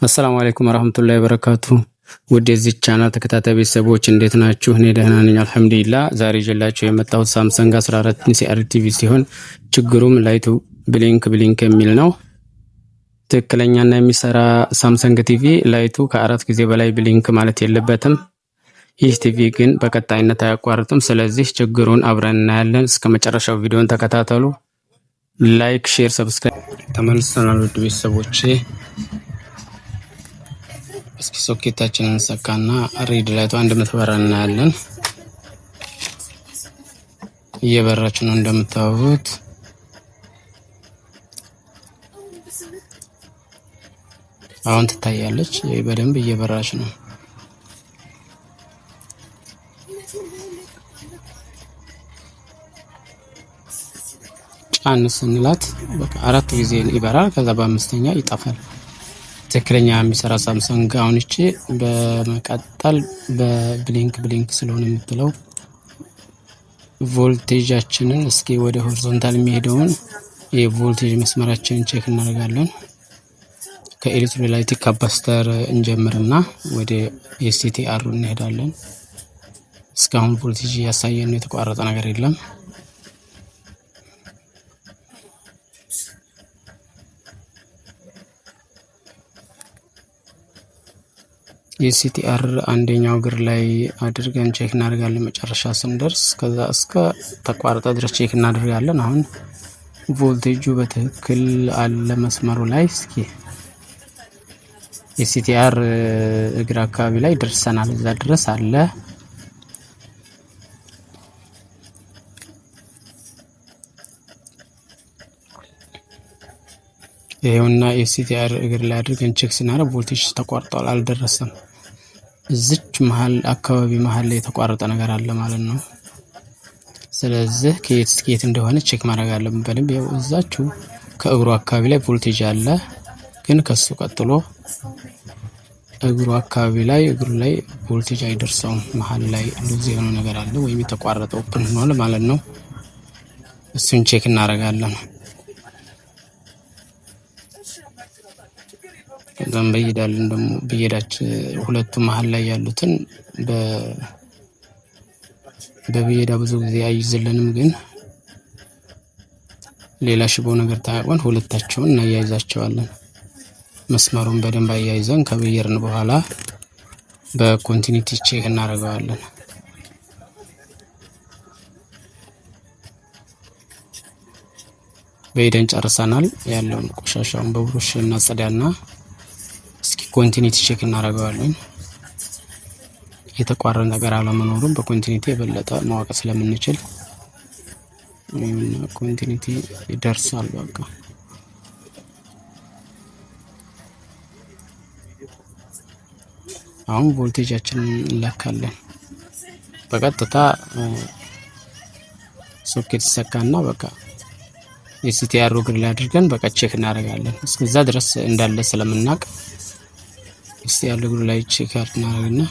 አሰላሙ አለይኩም ወራህመቱላሂ ወበረካቱ። ውድ የዚህ ቻናል ተከታታይ ቤተሰቦች እንዴት ናችሁ? እኔ ደህና ነኝ አልሐምዱሊላህ። ዛሬ ይዤላችሁ የመጣሁት ሳምሰንግ 14 CRT TV ሲሆን ችግሩም light ኡ blink blink የሚል ነው። ትክክለኛና የሚሰራ ሳምሰንግ TV light ኡ ከአራት ጊዜ በላይ blink ማለት የለበትም። ይህ ቲቪ ግን በቀጣይነት አያቋርጥም። ስለዚህ ችግሩን አብረን እናያለን። እስከ መጨረሻው ቪዲዮን ተከታተሉ። Like፣ share፣ subscribe። ተመልሰናል ውድ ቤተሰቦቼ። እስኪ ሶኬታችንን እንሰካና red light ቷ እንደምትበራ እናያለን። እየበራች ነው እንደምታዩት። አሁን ትታያለች። በደንብ እየበራች ነው። ጫን ስንላት በቃ አራት ጊዜ ይበራል። ከዛ በአምስተኛ ይጠፋል። ትክክለኛ የሚሰራ ሳምሰንግ አሁን እቺ በመቀጠል በ blink blink ስለሆነ የምትለው ቮልቴጃችንን እስኪ ወደ horizontal የሚሄደውን የቮልቴጅ መስመራችንን check እናደርጋለን። ከ electrolytic capacitor እንጀምርና ወደ STR እንሄዳለን። እስካሁን ቮልቴጅ እያሳየን ነው፣ የተቋረጠ ነገር የለም። የ STR አንደኛው እግር ላይ አድርገን check እናደርጋለን። መጨረሻ ስንደርስ ከዛ እስከ ተቋረጠ ድረስ check እናደርጋለን። አሁን ቮልቴጁ በትክክል አለ መስመሩ ላይ። እስኪ የ STR እግር አካባቢ ላይ ደርሰናል። እዛ ድረስ አለ። ይሄውና የ STR እግር ላይ አድርገን check ስናደርግ ቮልቴጅ ተቋርጧል፣ አልደረሰም። እዚች መሀል አካባቢ መሀል ላይ የተቋረጠ ነገር አለ ማለት ነው። ስለዚህ ከየት እስከ የት እንደሆነ check ማድረግ አለብን በደንብ። ያው እዛችሁ ከእግሩ አካባቢ ላይ ቮልቴጅ አለ፣ ግን ከሱ ቀጥሎ እግሩ አካባቢ ላይ እግሩ ላይ ቮልቴጅ አይደርሰውም። መሀል ላይ እንደዚህ የሆነ ነገር አለ ወይም የተቋረጠ open ሆኗል ማለት ነው። እሱን check እናደርጋለን። ከዛም በይዳለን ደግሞ ብየዳች ሁለቱ መሀል ላይ ያሉትን በብየዳ ብዙ ጊዜ አይይዝልንም፣ ግን ሌላ ሽቦ ነገር ታያቆን ሁለታቸውን እናያይዛቸዋለን። መስመሩን በደንብ አያይዘን ከበየርን በኋላ በ continuity check እናደርገዋለን። በይደን ጨርሰናል። ያለውን ቆሻሻውን በብሩሽ እናጸዳና እስኪ continuity check እናደርገዋለን። የተቋረጠ ነገር አለመኖሩን በ continuity የበለጠ ማወቅ ስለምንችል continuity ይደርሳል። በቃ አሁን ቮልቴጃችንን እንለካለን። በቀጥታ ሶኬት ይሰካና በቃ የ STR እግር ላይ አድርገን በቃ check እናደርጋለን። እስከዛ ድረስ እንዳለ ስለምናውቅ STR እግሩ ላይ check እናደርግና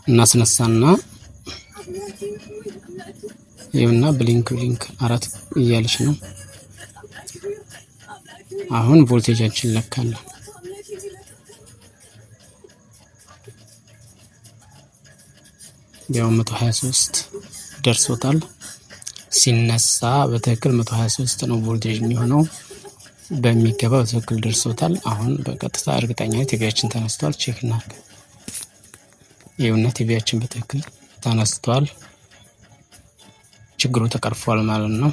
እናስነሳና ይኸውና blink blink አራት እያለች ነው። አሁን ቮልቴጃችን እንለካለን። ያው 123 ደርሶታል። ሲነሳ በትክክል 123 ነው ቮልቴጅ የሚሆነው። በሚገባ በትክክል ደርሶታል። አሁን በቀጥታ እርግጠኛ ቲቪያችን ተነስቷል። Check እናድርግ። ይኸውና ቲቪያችን በትክክል ተነስቷል። ችግሩ ተቀርፏል ማለት ነው።